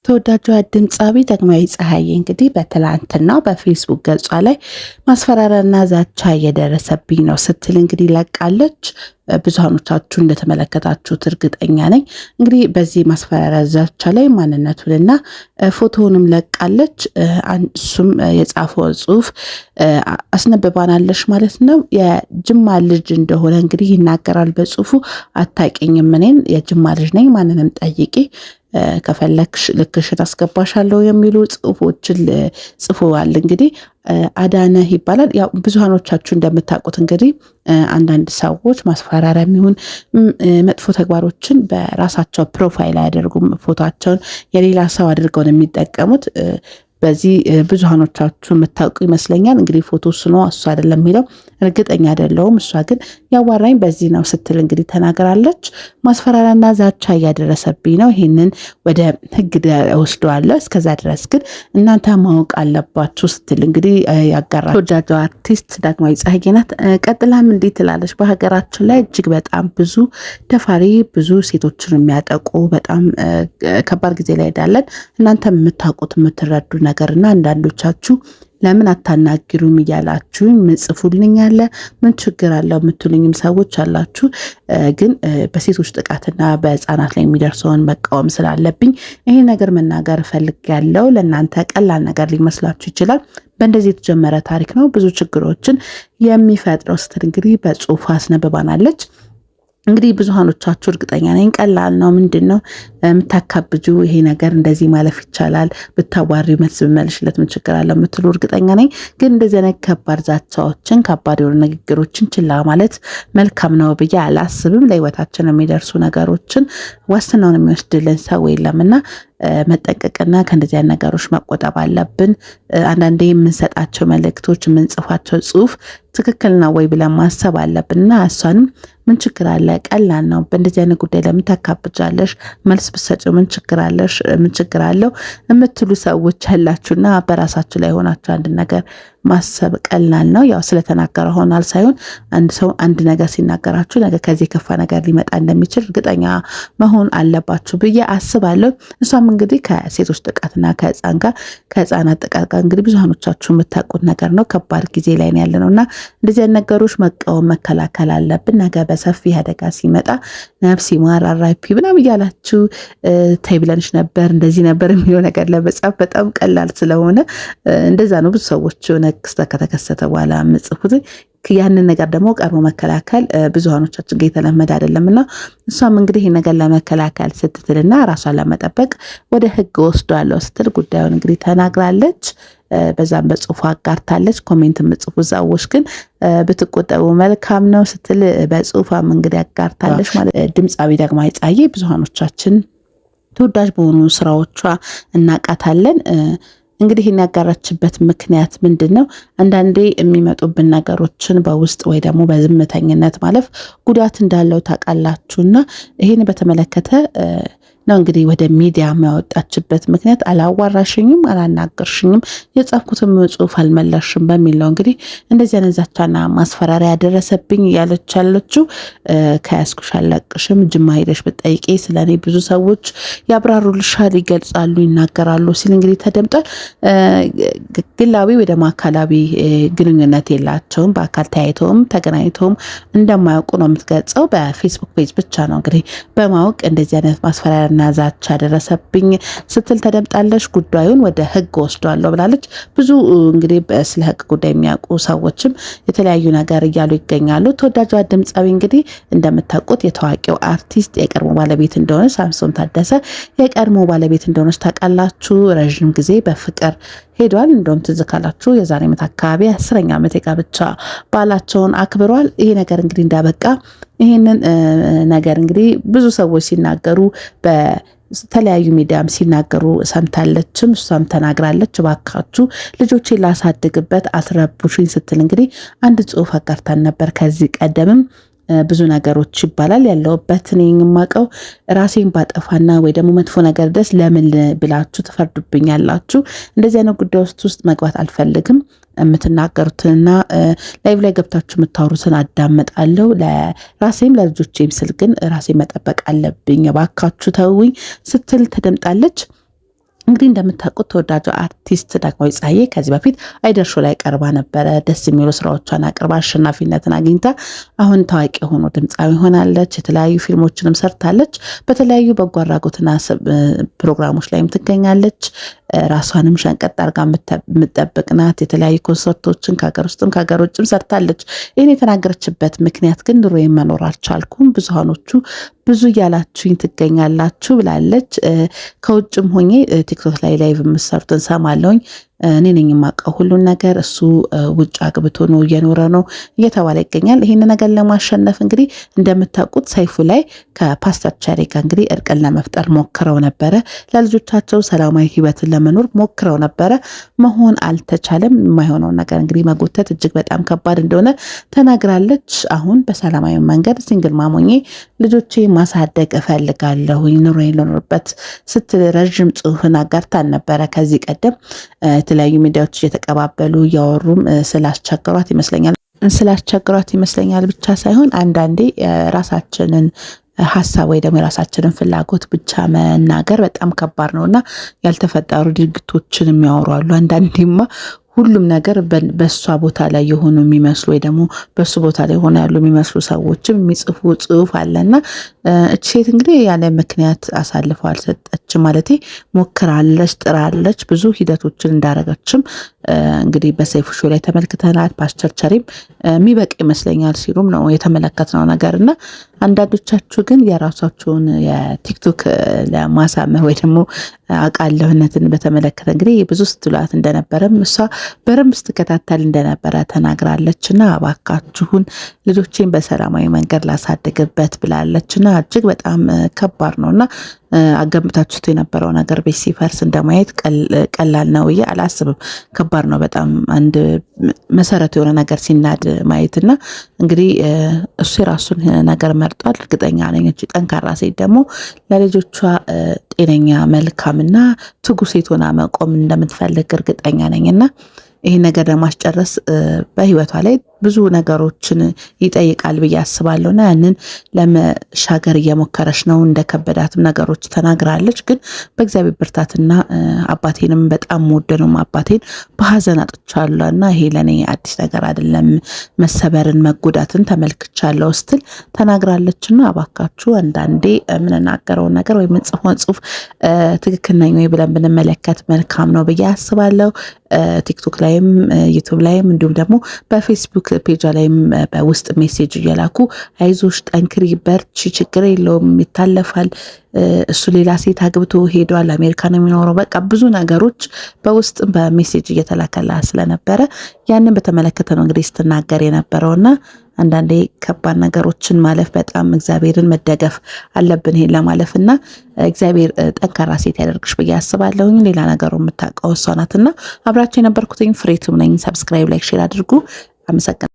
ተወዳጇ ድምፃዊ ዳግማዊ ፀሐዬ እንግዲህ በትላንትናው በፌስቡክ ገጿ ላይ ማስፈራሪያና ዛቻ እየደረሰብኝ ነው ስትል እንግዲህ ለቃለች። ብዙሃኖቻችሁ እንደተመለከታችሁት እርግጠኛ ነኝ። እንግዲህ በዚህ ማስፈራሪያ ዛቻ ላይ ማንነቱንና ፎቶውንም ለቃለች። እሱም የጻፈው ጽሁፍ አስነብባናለች ማለት ነው። የጅማ ልጅ እንደሆነ እንግዲህ ይናገራል በጽሁፉ። አታውቂኝም፣ እኔን የጅማ ልጅ ነኝ፣ ማንንም ጠይቂ ከፈለግሽ ልክሽን አስገባሻለሁ የሚሉ ጽሁፎችን ጽፎዋል። እንግዲህ አዳነህ ይባላል። ያው ብዙሃኖቻችሁ እንደምታውቁት እንግዲህ አንዳንድ ሰዎች ማስፈራሪያ የሚሆን መጥፎ ተግባሮችን በራሳቸው profile አያደርጉም። ፎቶቸውን የሌላ ሰው አድርገው ነው የሚጠቀሙት። በዚህ ብዙሃኖቻችሁ የምታውቁ ይመስለኛል። እንግዲህ ፎቶ እሱ ነው እሱ አይደለም የሚለው እርግጠኛ አይደለሁም። እሷ ግን ያዋራኝ በዚህ ነው ስትል እንግዲህ ተናግራለች። ማስፈራሪያና ዛቻ እያደረሰብኝ ነው፣ ይህንን ወደ ሕግ ወስደዋለሁ። እስከዛ ድረስ ግን እናንተ ማወቅ አለባችሁ ስትል እንግዲህ ያጋራ ተወዳጇ አርቲስት ዳግማዊ ፀሐዬ ናት። ቀጥላም እንዲህ ትላለች። በሀገራችን ላይ እጅግ በጣም ብዙ ደፋሪ፣ ብዙ ሴቶችን የሚያጠቁ በጣም ከባድ ጊዜ ላይ ሄዳለን። እናንተ የምታውቁት የምትረዱ ነገርና አንዳንዶቻችሁ ለምን አታናግሩም እያላችሁ ምጽፉልኝ አለ። ምን ችግር አለው የምትሉኝም ሰዎች አላችሁ። ግን በሴቶች ጥቃትና በሕፃናት ላይ የሚደርሰውን መቃወም ስላለብኝ ይሄ ነገር መናገር እፈልጋለሁ። ለእናንተ ቀላል ነገር ሊመስላችሁ ይችላል። በእንደዚህ የተጀመረ ታሪክ ነው ብዙ ችግሮችን የሚፈጥረው ስትል እንግዲህ በጽሁፍ አስነብባናለች። እንግዲህ ብዙሃኖቻችሁ እርግጠኛ ነኝ ቀላል ነው፣ ምንድን ነው የምታካብጁ፣ ይሄ ነገር እንደዚህ ማለፍ ይቻላል፣ ብታዋሪው መልስ ብመልሽለት ምን ችግር አለው የምትሉ እርግጠኛ ነኝ። ግን እንደዚህ አይነት ከባድ ዛቻዎችን፣ ከባድ የሆኑ ንግግሮችን ችላ ማለት መልካም ነው ብዬ አላስብም። ለህይወታችን የሚደርሱ ነገሮችን ዋስትናውን የሚወስድልን ሰው የለምና መጠንቀቅና ከእንደዚህ አይነት ነገሮች መቆጠብ አለብን። አንዳንዴ የምንሰጣቸው መልእክቶች፣ የምንጽፋቸው ጽሁፍ ትክክል ነው ወይ ብለን ማሰብ አለብን እና እሷንም ምን ችግር አለ? ቀላል ነው። በእንደዚህ አይነት ጉዳይ ለምን ታካብጃለሽ? መልስ ብትሰጪው ምን ችግር አለሽ? ምን ችግር አለው የምትሉ ሰዎች ያላችሁና በራሳችሁ ላይ ሆናችሁ አንድ ነገር ማሰብ ቀላል ነው። ያው ስለተናገረ ሆናል ሳይሆን አንድ ሰው አንድ ነገር ሲናገራችሁ ነገ ከዚህ የከፋ ነገር ሊመጣ እንደሚችል እርግጠኛ መሆን አለባችሁ ብዬ አስባለሁ። እሷም እንግዲህ ከሴቶች ጥቃትና ከህፃን ጋር ከህፃናት ጥቃት ጋር እንግዲህ ብዙሃኖቻችሁ የምታውቁት ነገር ነው። ከባድ ጊዜ ላይ ያለ ነው እና እንደዚህ አይነት ነገሮች መቃወም መከላከል አለብን። ነገ በሰፊ አደጋ ሲመጣ ነፍስ ይማር RIP ምናምን እያላችሁ ተይ ብለንሽ ነበር እንደዚህ ነበር የሚለው ነገር ለመጻፍ በጣም ቀላል ስለሆነ እንደዛ ነው ብዙ ሰዎች የሆነ ክስተት ከተከሰተ በኋላ የምጽፉት። ያንን ነገር ደግሞ ቀድሞ መከላከል ብዙሃኖቻችን ጋር የተለመደ አይደለም እና እሷም እንግዲህ ይህን ነገር ለመከላከል ስትትልና ራሷን ለመጠበቅ ወደ ሕግ ወስዷለሁ ስትል ጉዳዩን እንግዲህ ተናግራለች። በዛም በጽሁፉ አጋርታለች። comment የምጽፉ ሰዎች ግን ብትቆጠቡ መልካም ነው ስትል በጽሁፏም እንግዲህ አጋርታለች። ማለት ድምፃዊ ዳግማዊ ፀሐዬ ብዙሃኖቻችን ተወዳጅ በሆኑ ስራዎቿ እናቃታለን። እንግዲህ ይህን ያጋራችበት ምክንያት ምንድን ነው? አንዳንዴ የሚመጡብን ነገሮችን በውስጥ ወይ ደግሞ በዝምተኝነት ማለፍ ጉዳት እንዳለው ታውቃላችሁና ይህን በተመለከተ ነው እንግዲህ ወደ ሚዲያ የሚያወጣችበት ምክንያት። አላዋራሽኝም፣ አላናገርሽኝም፣ የጻፍኩትም ጽሁፍ አልመለሽም በሚል ነው እንግዲህ እንደዚህ አይነት ዛቻና ማስፈራሪያ ያደረሰብኝ እያለች ያለችው። ከያዝኩሽ አልለቅሽም፣ ጅማ ሄደሽ ብትጠይቂ ስለኔ ብዙ ሰዎች ያብራሩልሻል፣ ይገልጻሉ፣ ይናገራሉ ሲል እንግዲህ ተደምጧል። ግላዊ ወይ ደግሞ አካላዊ ግንኙነት የላቸውም። በአካል ተያይተውም ተገናኝተውም እንደማያውቁ ነው የምትገልጸው። በፌስቡክ page ብቻ ነው እንግዲህ በማወቅ እንደዚህ አይነት ማስፈራሪያ እና ዛቻ ደረሰብኝ ስትል ተደምጣለች። ጉዳዩን ወደ ሕግ ወስዷለሁ ብላለች። ብዙ እንግዲህ ስለ ሕግ ጉዳይ የሚያውቁ ሰዎችም የተለያዩ ነገር እያሉ ይገኛሉ። ተወዳጇ ድምፃዊ እንግዲህ እንደምታውቁት የታዋቂው አርቲስት የቀድሞ ባለቤት እንደሆነ ሳምሶን ታደሰ የቀድሞ ባለቤት እንደሆነች ታውቃላችሁ። ረዥም ጊዜ በፍቅር ሄዷል። እንደውም ትዝ ካላችሁ የዛሬ ዓመት አካባቢ 10ኛ ዓመት የጋብቻ በዓላቸውን አክብሯል። ይሄ ነገር እንግዲህ እንዳበቃ ይሄንን ነገር እንግዲህ ብዙ ሰዎች ሲናገሩ በተለያዩ ሚዲያም ሲናገሩ ሰምታለችም እሷም ተናግራለች። እባካችሁ ልጆቼን ላሳድግበት አትረብሹኝ ስትል እንግዲህ አንድ ጽሁፍ አጋርታን ነበር። ከዚህ ቀደምም ብዙ ነገሮች ይባላል ያለውበት እኔ የማውቀው ራሴን ባጠፋና ወይ ደግሞ መጥፎ ነገር ደስ ለምን ብላችሁ ትፈርዱብኛላችሁ? እንደዚህ አይነት ጉዳዮች ውስጥ መግባት አልፈልግም። የምትናገሩትንና live ላይ ገብታችሁ የምታወሩትን አዳምጣለሁ። ለራሴም ለልጆቼም ስል ግን ራሴን መጠበቅ አለብኝ፣ እባካችሁ ተውኝ ስትል ተደምጣለች። እንግዲህ እንደምታውቁት ተወዳጇ አርቲስት ዳግማዊ ፀሐዬ ከዚህ በፊት አይደር ሾው ላይ ቀርባ ነበረ። ደስ የሚሉ ስራዎቿን አቅርባ አሸናፊነትን አግኝታ አሁን ታዋቂ የሆኑ ድምፃዊ ሆናለች። የተለያዩ ፊልሞችንም ሰርታለች። በተለያዩ በጎ አድራጎትና ፕሮግራሞች ላይም ትገኛለች። ራሷንም ሸንቀጥ አርጋ የምጠብቅ ናት። የተለያዩ ኮንሰርቶችን ከሀገር ውስጥም ከሀገር ውጭም ሰርታለች። ይህን የተናገረችበት ምክንያት ግን ኑሮዬን መኖር አልቻልኩም፣ ብዙሃኖቹ ብዙ እያላችሁኝ ትገኛላችሁ ብላለች። ከውጭም ሆኜ ቲክቶክ ላይ live የምትሰሩትን ሰማለሁኝ። እኔ ነኝ የማውቀው ሁሉን ነገር፣ እሱ ውጭ አግብቶ ነው እየኖረ ነው እየተባለ ይገኛል። ይህን ነገር ለማሸነፍ እንግዲህ እንደምታውቁት ሰይፉ ላይ ከፓስተር ቸሬ ጋር እንግዲህ እርቅን ለመፍጠር ሞክረው ነበረ። ለልጆቻቸው ሰላማዊ ህይወትን ለመኖር ሞክረው ነበረ። መሆን አልተቻለም። የማይሆነውን ነገር እንግዲህ መጎተት እጅግ በጣም ከባድ እንደሆነ ተናግራለች። አሁን በሰላማዊ መንገድ single mom ሆኜ ልጆቼ ማሳደግ እፈልጋለሁኝ ኑሮዬን ልኖርበት ስትል ረዥም ጽሁፍን አጋርታን ነበረ። ከዚህ ቀደም የተለያዩ ሚዲያዎች እየተቀባበሉ እያወሩም ስላስቸግሯት ይመስለኛል ብቻ ሳይሆን አንዳንዴ ራሳችንን ሀሳብ ወይ ደግሞ የራሳችንን ፍላጎት ብቻ መናገር በጣም ከባድ ነው እና ያልተፈጠሩ ድርጊቶችን የሚያወሩ አሉ። አንዳንዴማ ሁሉም ነገር በእሷ ቦታ ላይ የሆኑ የሚመስሉ ወይ ደግሞ በእሱ ቦታ ላይ ሆነ ያሉ የሚመስሉ ሰዎችም የሚጽፉ ጽሁፍ አለና እች ሴት እንግዲህ ያለ ምክንያት አሳልፈው አልሰጠችም። ማለቴ ሞክራለች፣ ጥራለች፣ ብዙ ሂደቶችን እንዳረገችም እንግዲህ በሰይፉ show ላይ ተመልክተናል። ፓስተር ቸሪም የሚበቅ ይመስለኛል ሲሉም ነው የተመለከትነው ነገር። እና አንዳንዶቻችሁ ግን የራሳችሁን የቲክቶክ ለማሳመር ወይ ደግሞ አውቃለሁነትን በተመለከተ እንግዲህ ብዙ ስትሏት እንደነበረም እሷ በደንብ ስትከታተል እንደነበረ ተናግራለች። እና እባካችሁን ልጆቼን በሰላማዊ መንገድ ላሳድግበት ብላለች። እና እጅግ በጣም ከባድ ነው እና አገምታችሁት የነበረው ነገር ቤት ሲፈርስ እንደማየት ቀላል ነው ብዬ አላስብም። ከባድ ነው በጣም አንድ መሰረቱ የሆነ ነገር ሲናድ ማየት። እና እንግዲህ እሱ የራሱን ነገር መርጧል። እርግጠኛ ነኝ እቺ ጠንካራ ሴት ደግሞ ለልጆቿ ጤነኛ፣ መልካምና ትጉ ሴት ሆና መቆም እንደምትፈልግ እርግጠኛ ነኝ። እና ይህ ነገር ለማስጨረስ በህይወቷ ላይ ብዙ ነገሮችን ይጠይቃል ብዬ አስባለሁ እና ያንን ለመሻገር እየሞከረች ነው። እንደከበዳትም ነገሮች ተናግራለች። ግን በእግዚአብሔር ብርታትና አባቴንም በጣም ወደነው አባቴን በሀዘን አጥቻለሁ እና ይሄ ለእኔ አዲስ ነገር አይደለም፣ መሰበርን መጎዳትን ተመልክቻለሁ ስትል ተናግራለች። እና እባካችሁ አንዳንዴ የምንናገረውን ነገር ወይም የምንጽፈውን ጽሁፍ ትክክል ነኝ ወይ ብለን ብንመለከት መልካም ነው ብዬ አስባለሁ። ቲክቶክ ላይም ዩቱብ ላይም እንዲሁም ደግሞ በፌስቡክ ፔጇ ላይም በውስጥ message እየላኩ አይዞሽ፣ ጠንክሪ፣ በርቺ፣ ችግር የለውም፣ ይታለፋል፣ እሱ ሌላ ሴት አግብቶ ሄዷል፣ አሜሪካ ነው የሚኖረው። በቃ ብዙ ነገሮች በውስጥ በ message እየተላከላት ስለነበረ ያንን በተመለከተ ነው እንግዲህ ስትናገር የነበረውና አንዳንዴ ከባድ ነገሮችን ማለፍ በጣም እግዚአብሔርን መደገፍ አለብን ይሄን ለማለፍ። እና እግዚአብሔር ጠንካራ ሴት ያደርግሽ ብዬ አስባለሁኝ። ሌላ ነገሩ የምታውቀው እሷ ናትና አብራቸው የነበርኩትኝ ፍሬቱም ነኝ። Subscribe፣ like፣ share አድርጉ። አመሰግናለሁ።